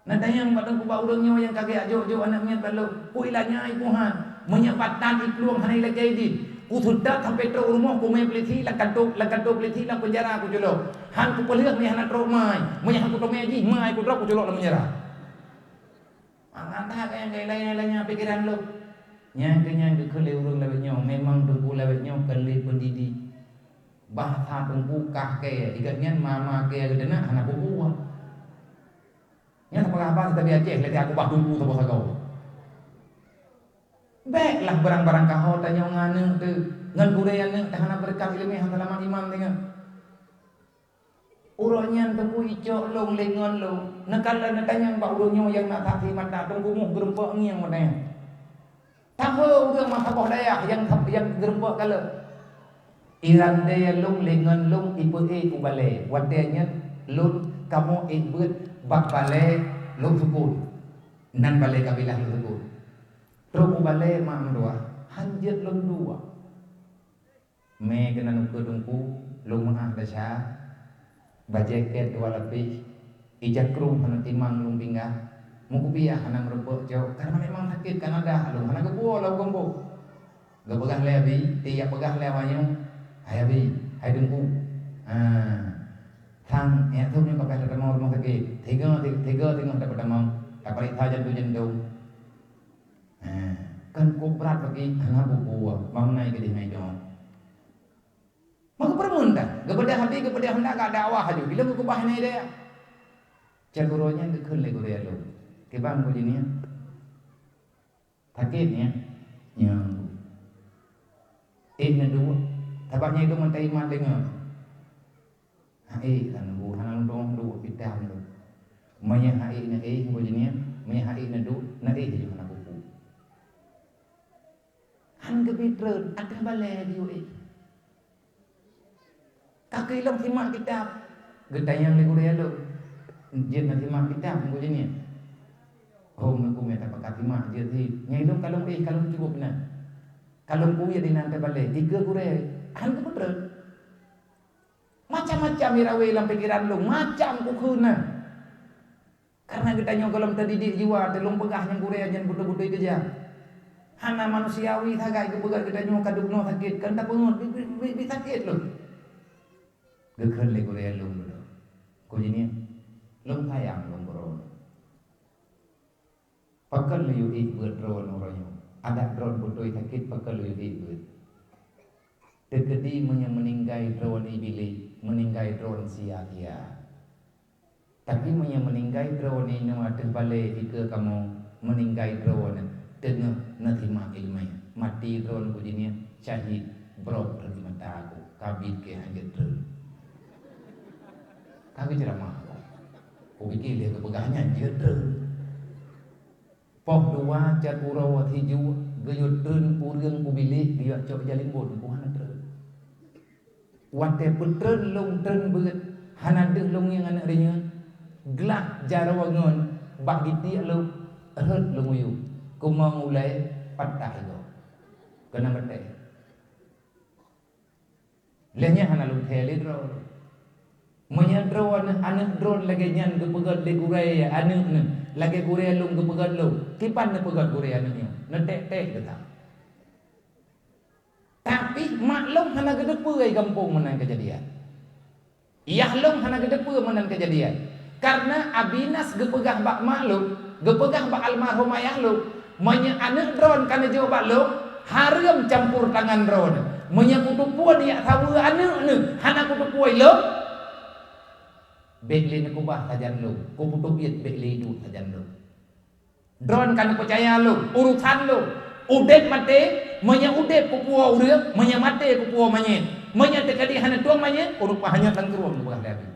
Na tanyong bak teungku bak ureueng nyoe nyang ka geujak jok-jok aneuk miet bak lôn, ku ilanya ipuhan, meunyoe batan iplueng hana ilakèe idin. Kuseutôt sampoe trok u rumoh kumè peulisi lam kantô, lam kantô peulisi lam peunjara kuculok. Han kupeulheueh meunyoe hana trok mai, meunyoe han kuteumè jih mai kudrob kuculok lam peunjara. Mangat that nyang ilanya-lanya pikeran lôn. Nyang keu nyan geukheun lé ureueng lawét nyoe, memang teungku lawét nyoe keu lé pendidik. Bahasa teungku kah kèe, ikat nyan mama kèe geuteunak hana peue-peue. Nyan sapeue haba teubiet Aceh lé aku bah teungku saboh sagoe. Bèklah barang-barang kaho tanyoe ngon aneuk teuh, ngon gurèe aneuk teuh hana beureukat ileumèe hana seulamat iman teungoh. Uroe nyan teungku icok lôn lé ngon lôn, neukalon neutanyong bak ureueng nyoe nyang na saksi mata teungku muh geurumpok ngieng meunan. Taho ureueng meusaboh dayah nyang, nyang geurumpok kalon. Irante lôn lé ngon lôn ipeuék u balèe, watèe nyan lôn kamoe ék beuet bak balèe lôn sukon. Nan balèe kabilah lôn sukon. Trok u balèe mak meutuah, han jeuet lôn duek. Mè keunan ukeue teungku, lôn meu'ah desya, bajèe kèt dua lapéh, ija krông hana timang lôn tinggai, meukupiah hana meureupok cok, kareuna memang sakét ka nadah lôn hana geupuwoe lam gampông. Geupeugah lé Abi, tiep peugah lé awak nyoe, "Hai Abi, hai Teungku, ah, sang, nyak thôb nyoe ka paih tatamong rumoh sakét, tiga, tiga teungoh tapeutamong, tapareksa jantung-jantung." Ha, kan kok brat bagi hana bubu, bangunai keudeh ngai dong. Maka peureumeun dah, geubeudôh hati, geubeudôh handak gak dakwah aju. Bila geukeubah nai deh. Cak guru nyan geukheun lé guru along. Kibang ku jih nyan. Sakét nyan. Nyan. Eh, na dua. Sabab nyan itu meutai mat deungoe. Hai, kan bu hana lôn dong dua pidang tu. Meunyoe hai na eh, ku jih nyan. Meunyoe hai na dua, na eh ju hana bubu. Han geubi treun, ateueh balèe geuyue éh. Ka keuilong simak kitab. Geutanyong lé gurèe lôn, "Jeuet na simak kitab, Teungku Jeunie?" "Hom, Teungku, mita pakat simak, jeuet hi." Nyan ilong ka lôn éh, ka lôn cukup na. Ka lôn kuwiet inan ateueh balèe, dikeue gurèe, han geupeutreun. Macam-macam irawé lam pikeran lôn, macam kukheun na. Kareuna geutanyoe gohlom teudidik jiwa, teulông peugah nyang gurèe nyan beutôi-beutôi keujam. Hana manusiawi sagai geupeugah geutanyoe ka dubnoe sakét, kan tapeungeut, bi, bi, bi, bi sakét lôn. Geukheun lé gurèe lôn dudoe. Ku jih nyan, lôn sayang lôn keudroe. Pakon lôn yue éh beuet droeneuh uroe nyoe? Adak droeneuh beutôi sakét, pakon lôn yue éh beuet? Teukeudi meunyoe meuninggai droeneuh Iblih, meuninggai droeneuh sia-sia. Tapi meunyoe meuninggai droeneuh inoe ateueh balèe dikeue kamoe, meuninggai droeneuh teungoh neusimak ileumèe, maté droeneuh ku jih nyan syahid, brok rhot di mata ku, kabit keu han jeuet treun. Ka geuceuramah ku. Kupike lé geupeugah nyan jeuet treun. Poh dua cot uroe sijuek geuyue treun ureueng u bilék geuyue cok jalimbon, ku hana treun. Watèe peutreun lôn treun beuet, hana deuh lôn ngieng aneuk reunyeun, glah jaroe ngon bak gitiek lôn, rhot lôn uyueng, keumong ulèe patah igoe. Keunan meuteuk. Lheueh nyan hana lôn thèe lé droe. Meunyoe droeneuh aneuk droeneuh lagèe nyan geupeugöt lé gurèe aneuk neuh, lagèe gurèe lôn geupeugöt lôn, kiban neupeugöt gurèe aneuk nyoe, neutek-tek geutanyoe. Tapi mak lôn hana geuteupeue gampông meunan keujadian. Yah lôn hana geuteupeue meunan keujadian. Karena Abinas geupeugah bak mak lôn, geupeugah bak almarhum ayah lôn, "Meunyoe aneuëk droen ka neujok bak lôn, hareuem campur tangan droen. Meunyoe kuteupue neujak saweue aneuëk neuh, hana kuteupue lôn, bék lé neukeubah sajan lôn, kupeuteubiet bék lé iduek sajan lôn." Droen ka neupeucaya lôn, urosan lôn. Udeb maté, meunyoe udeb kupuwoe ureuëng, meunyoe maté kupuwoe manyét. Meunyoe teukeudi hana tueng manyét, ureuëng peuhanyot lam krueng, geupeugah lé Abi.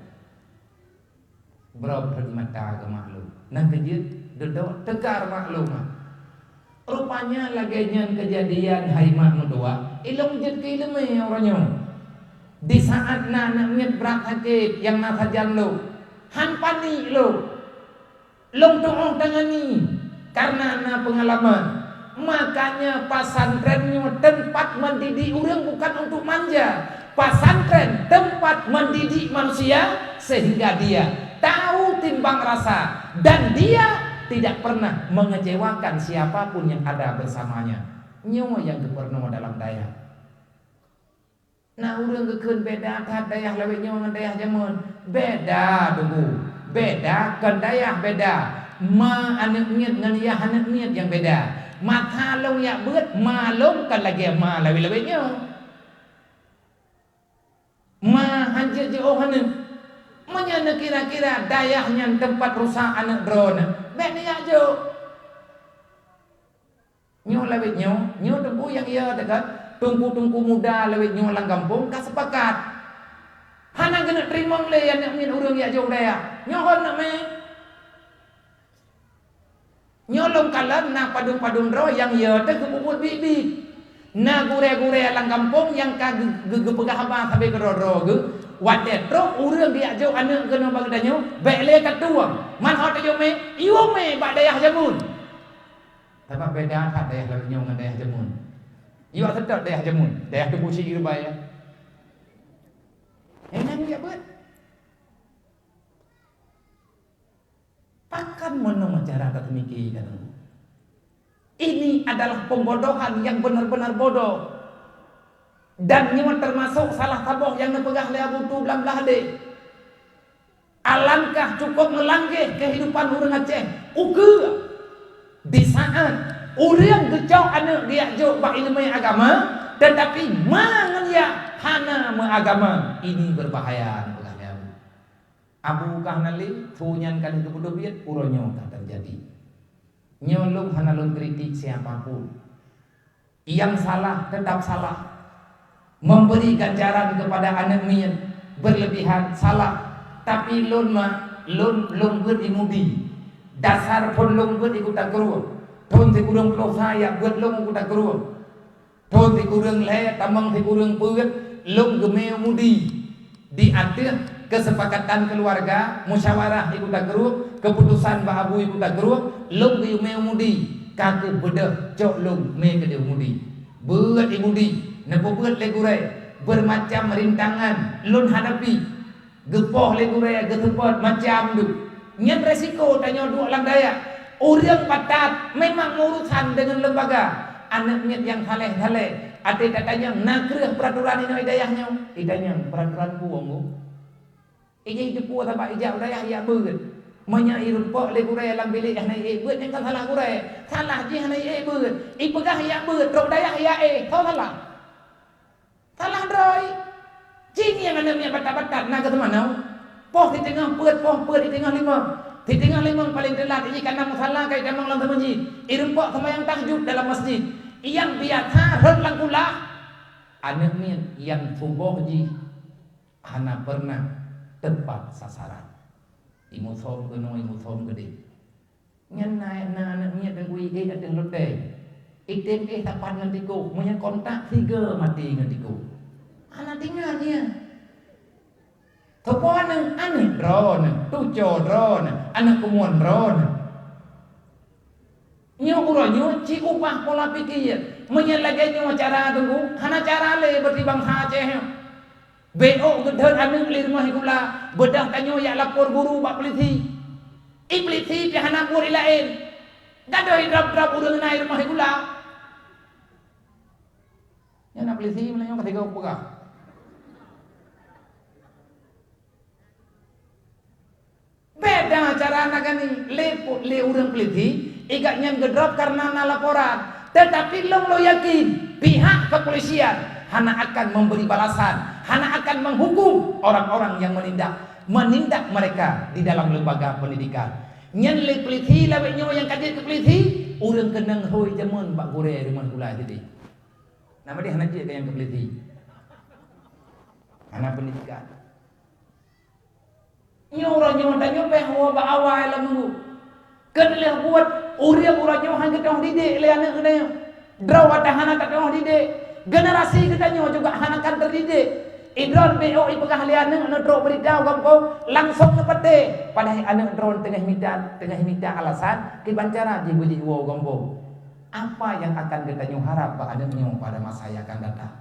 Brok rhot mata keu mak lôn. Nyang keujeuet, dudoe teuka mak lôn. Rupanya lagée nyan keujadian hai mak meutuwah, ilong jeuet keu iéleumé uroe nyoe. Di saát na aneuëk miet brat sakét nyang na sajan lôn, han panik lôn. Lôn tuoh tangani, karena na peungalaman. Makanya pesantren nyoe tempat mendidik ureuëng bukan untuk manja. Pesantren tempat mendidik manusia sehingga dia tahu timbang rasa dan dia tidak pernah mengecewakan siapapun yang ada bersamanya. Nyoe nyang geupeurunoe dalam dayah. Na ureuëng geukheun beda that dayah lawét nyoe ngon dayah jameun. Beda, Teungku. Beda, kon dayah beda. Ma aneuëk miet ngon yah aneuëk miet nyang beda. Masa lôn jak beuet, ma lôn kon lagée ma lawét-lawét nyoe. Ma hanjeuet jiôh aneuëk. Meunyoe neukira-kira dayah nyan teumpat rusak aneuëk droeneuh, bék neujak jok. Nyoe lawét nyoe, nyoe teungku nyang yö teuka, teungku-teungku muda lawét nyoe lam gampông ka sepakat. Hana geuneuk teurimong lé aneuëk miet ureuëng jak jok dayah. Nyoe hon neuk mé. Nyoe lôn kalon na padum-padum droe nyang yö teuh geupeubuet biet-biet. Na gurée-gurée lam gampông nyang ka geu-, geu-, geupeugah haba sabe keudroe-droe geuh, watée trok ureuëng jak jok aneuëk keunoe bak geutanyoe, bék lé ka tueng. Man ho tajok mé, yue mé bak dayah jameun. Sabab beda that dayah lawét nyoe ngon dayah jameun. Yue seutôt dayah jameun, dayah teungku si ireubaya. Hei, nyan jak beuet. Pakon meunoe cara tateumiki ka teungku? Ini adalah pembodohan yang benar-benar bodoh. Dan nyoe termasuk salah saboh nyang neupeugah lé Abu Tu Blang Blahdeh. Alangkah cukup meulangkeh kehidupan ureuëng Aceh ukeue di saat ureuëng geucok aneuëk geujak jok bak iéleumé agama, tetapi ma ngon yah hana meuagama. Ini berbahaya, neupeugah lé Abu. Abu ka hana lé, su nyan ka lheueh geupeuteubiet, uroe nyoe ka teujadi. Nyoe lôn hana lôn kritik siapa pun. Nyang salah tetap salah. Memberi ganjaran kepada aneuëk miet berlebihan salah. Tapi lôn mak, lôn, lôn beuet i Mudi. Dasar phon lôn beuet i Kuta Krueng. Thon sikureueng ploh sa jak beuet lôn i Kuta Krueng. Thon sikureueng lhée tamong sikureueng peuet lôn geumé u Mudi. Di ateueh keuseupakat keuluwarga, musyawarah i Kuta Krueng, keuputosan bak Abu i Kuta Krueng, lôn geumé u Mudi. Ka keuh beudôh cok lôn mé keudeh u Mudi. Beuet i Mudi, neupeubeuet lé gurée, beureumacam rintangan lôn hadapi. Geupoh lé gurée, geuseupôt macam deuh. Nyan resiko tanyoe duek lam dayah. Ureuëng patat memang meuurusan deungon lembaga. Aneuëk miet nyang saleh-saleh, até tatanyong na kreueh peuraturan inoe i dayah nyoe? Itanyong peuraturan buong bu. Ijih teupue sabab ijak u dayah ijak beuet. Meunyoe irumpok lé gurée lam bilék hana iék beuet, nyan kan salah gurée. Salah jih hana iék beuet. Ipeugah ijak beuet, trok dayah ijak éh, soe salah? Salah droe. Ci ngieng aneuëk miet batat-batat na geuteumanoe. Poh di teungoh peuet, poh peuet di teungoh limong. Di teungoh limong paleng teulat, ijih ka na musala ka itamong lam seumeujid. Irumpok seumayang tahajud dalam masjid. Nyang biasa rhot lam kulah. Aneuëk miet nyang tuboh jih hana peureunah teupat sasaran. Imusom keunoe, imusom keudeh. Nyan na, na aneuëk miet dan kui ék ateueh lotée. Item éh sapat ngon tikôh, meunyoe kontak sigoe maté ngon tikôh. Hana tinggai nyan. Soe po aneuëk? Aneuëk droeneuh, tuco droeneuh, aneuëk keumuan droeneuh. Nyoe uroe nyoe ci ubah pola pike. Meunyoe lagée nyoe cara teungku, hana cara lé beuti bansa Aceh nyoe. Bék ôk geudhôt aneuëk lé rumoh sikula, beudôh tanyoe jak lapor guru bak peulisi. I peulisi pih hana buet i laén. Gadôh i drob-drob ureuëng na i rumoh sikula. Nyan na peulisi meunyoe ka tiga peugah. Bék Cara na gani lé, lé ureuëng peuliti, igat nyan geudrop karena na laporan. Tetapi lôn lôn yakin pihak kepolisian hana akan memberi balasan, hana akan menghukum orang-orang yang menindak, menindak mereka di dalam lembaga pendidikan. Nyan lé peuliti lawét nyoe nyang ka jeuet keu peuliti, ureuëng keunong hôi jameun bak gurée rumoh gulai tadi. Nama dia hana jeuet keu nyang keu peuliti. Hana pendidikan. Nyoe uroe nyoe tanyoe péh woe bak awai lam minggu. Keu lheueh buet ureuëng uroe nyoe hana geutanyoe didik lé aneuëk geutanyoe. Droe watée hana tanyoe didik, generasi geutanyoe juga hana akan teudidik. Idroe B O ipeugah lé aneuëk neutrok beurita u gampông, langsong neupatéh. Padahai aneuëk droe teungoh mita, teungoh mita alasan kiban cara jih beujih woe u gampông. Apa nyang akan geutanyoe harab bak aneuëk nyoe pada masa nyang akan datang?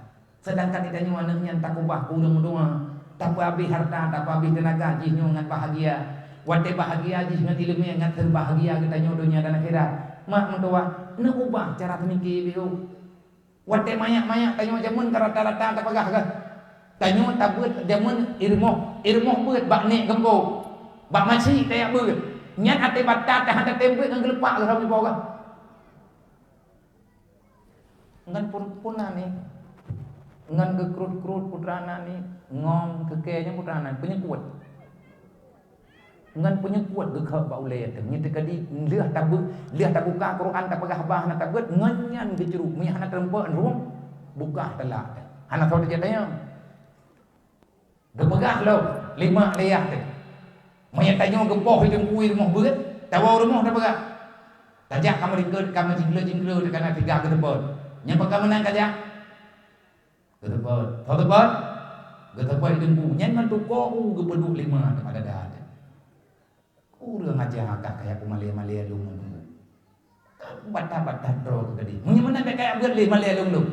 Seudangkan geutanyoe aneuëk nyan takeubah keu ureuëng meudoá, tapeuabéh hareuta, tapeuabéh teunaga jih nyoe ngat bahagia. Watée bahagia jih ngat iéleumé ngat seubahagia geutanyoe donya dan akhirat. Mak meutuwah, neuubah cara teumiki beuh. Watée manyak-manyak tanyoe jameun ka rata-rata tapeugah gah. Tanyoe tabeuet jameun i rumoh, i rumoh beuet bak nek geumpok, bak maci tajak beuet. Nyan até bata tahan tatem beuet ngon geulupak geuh ram ipo gah. Ngon pun-, pun nani, ngon geukrot-krot putra nani, ngon keukée nyan putra nani, peunyeukot. Ngon peunyeukot geukheuk bak ulée teuh. Nyan teuka di lheueh tabu-, lheueh tabuka Quran tapeugah bah na tabeuet, ngon nyan geucuruk. Meunyo hana teurumpok ruem, buka teulak. Hana soe teuja tanyong. Geupeugah lom lima lé yah teuh. Meunyo tanyoe geupoh i teungku i rumoh beuet, tawoe u rumoh tapeugah. Tajak kamoe ringkeut, kamoe jingkleue-jingkleue teuka na tiga geuteupot. Nyan pakon meunan kajak? Geuteupot. Soe teupot? Geuteupot i teungku. Nyan meutuko u geupeuduek lima teuh pada dada teuh. Ureuëng aja ka kaya peumalée-malée lôn ngon teungku. Ka bata-bata droe tadi. Meunyoe meunan bèk kaya beuet lé malée lôn lôn.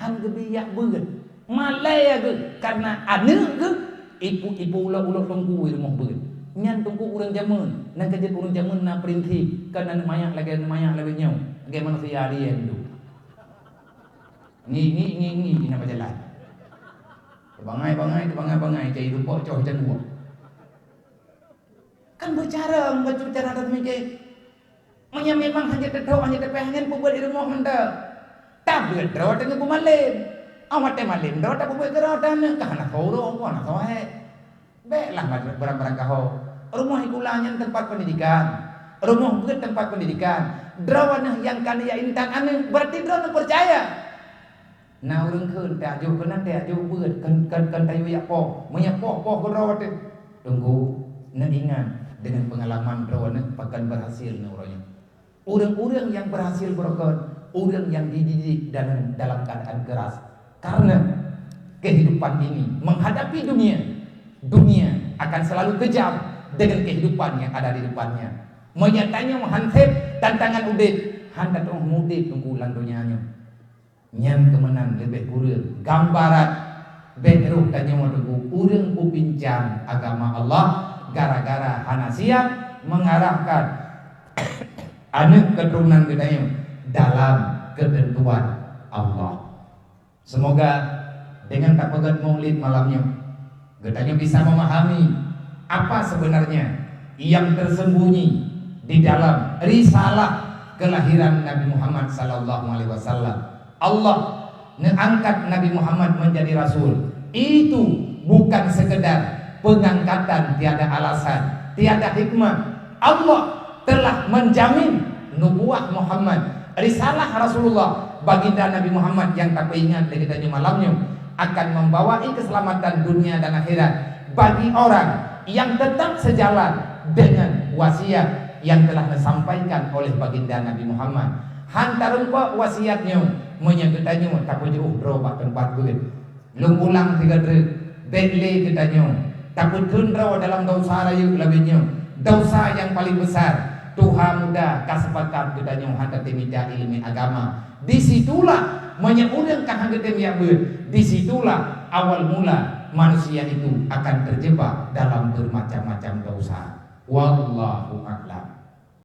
Han geubi yak beuet. Malée geuh karena aneuëk geuh ipu-ipu ulok-ulok teungku i rumoh beuet. Nyan teungku ureuëng jameun, nyang ka jeuet ureuëng jameun na prinsip, kon aneuëk manyak lagée aneuëk manyak lagée nyoe, lagée manusia alien tu. Ngi, ngi, ngi, ngi, na bajalan. Bangai-bangai, bangai-bangai, cai lupok coh janggua. Kan beucarông bacut cara that mike. Meunyoe memang hana teuthok, hana teupéh, nyan peubuet di rumoh mantong. Tabeuet droe teungoh peumalem. Awai watée malem droe tapeubuet keudroe taneuk, ka hana soe ureuëng, hana soe hék. Béklah barang-barang kaho. Rumoh sikula nyan teumpat peundidikan. Rumoh beuet teumpat peundidikan. Droe neuh nyang ka neujak intat aneuk, berarti droe neuh peucaya. Na ureuëng kheun, "Teuajoh keunan, teuajoh beuet, kon, kon, kon tayue jak poh." Meunyoe poh, poh keudroe teuh. Teungku, neuingat, deungon peungalaman droeneuh pakon beurhasil neuh uroe nyoe. Ureuëng-ureuëng nyang beurhasil beurokon, ureuëng nyang dididik dalam, dalam keuadaan keuras. Karena kehidupan ini menghadapi dunia, dunia akan selalu kejam dengan kehidupan yang ada di depannya. Meunyoe tanyoe han sép tantangan udép, han tatu'oh mudép teungku lam donya nyoe. Nyan keuh meunan leubeh kureueng gambaran bék roh tanyoe teungku ureuëng peubincang agama Allah gara-gara hana siap mengarahkan aneuk keuturonan geutanyoe dalam keuteuntuan Allah. Semoga dengan tapeugét Maulid malam nyoe, geutanyoe bisa memahami apa sebenarnya yang tersembunyi di dalam risalah kelahiran Nabi Muhammad sallallahu alaihi wasallam. Allah neuangkat Nabi Muhammad menjadi rasul. Itu bukan sekedar pengangkatan tiada alasan, tiada hikmah. Allah telah menjamin nubuah Muhammad, risalah Rasulullah, baginda Nabi Muhammad yang tapeuingat lé geutanyoe malam nyoe akan membawai keselamatan dunia dan akhirat bagi orang yang tetap sejalan dengan wasiat yang telah disampaikan oleh baginda Nabi Muhammad. Han tarumpok wasiat nyoe meunyoe geutanyoe tapeujeuôh droe bak teumpat beuet. Lôn ulang sigoe treuk, bék lé geutanyoe tapeutheun droe dalam desya rayeuk lagée nyoe, desya nyang paleng besar. Tuha muda ka sepakat geutanyoe hana tatem mita iéleumé agama. Di situlah, meunyoe ureuëng ka hana geutem jak beuet, di situlah awal mula manusia itu akan terjebak dalam bermacam-macam desya. Wallahu a'lam.